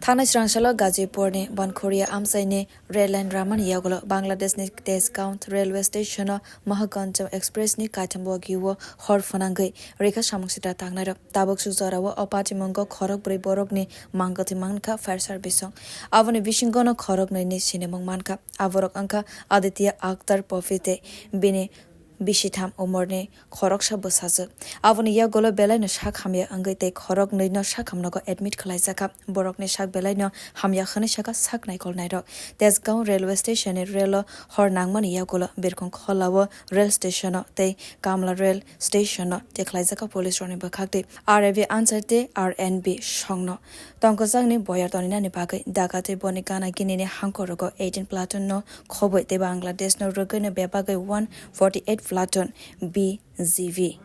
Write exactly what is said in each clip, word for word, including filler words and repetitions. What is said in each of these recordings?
Thanai srangsalo Gazipurni Bankhuria amchaini rail line ramani yagulo Bangladeshni Tezgaon railway stationo Mahaganj Expressni kaitham bogio hor phwnangwi rikha samung sitra tangnairok. Tabuk suk jorao o patimungo khorok bwrwi borokni mangkwthwi mankha fire service-o. Aboni bisingono khorok nwini sinimung mankha. Aborok wngkha Aditya Akhtar Poppy tei bini bisitham umorni khoroksa bwsajwk. Aboni yagulo belaino sak hamya wngwi tei khorok nwino sak hamnogo admit khlaijakha. Borokni sak belaino hamya hwnwi sakha sak naikolnairok. Tezgaon railway stationni relo hor nangmani yagulo birkhong kholao rail stationo tei Kamla rail stationo tikhlaijakha police rokni bwkhak tei R A B answer tei R N B songno. Tongkojagni boyar toninani bagwi Dhaka tei boni gana ginini hangkorogo eighteen platoon no khobwi tei Bangladesh no rwgwino bebagwi one forty eight platoon B G B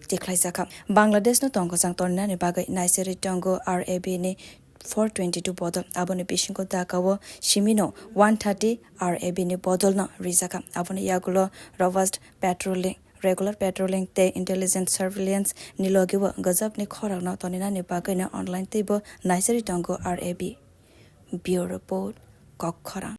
tikhlaijakha. Bangladesh no tongkojang toninani bagwi naisari tongo R A B ni four twenty two bodol. Aboni bisingo Dhaka o simino one thirty R A B ni bodol no rijakha. Aboni yagulo robust patrolling, regular patrolling tei intelligence surveillance ni logi o gajabni khorang no toninani bagwi no online tei bo naisari tongo R A B. Bureau Report, Kokkhorang.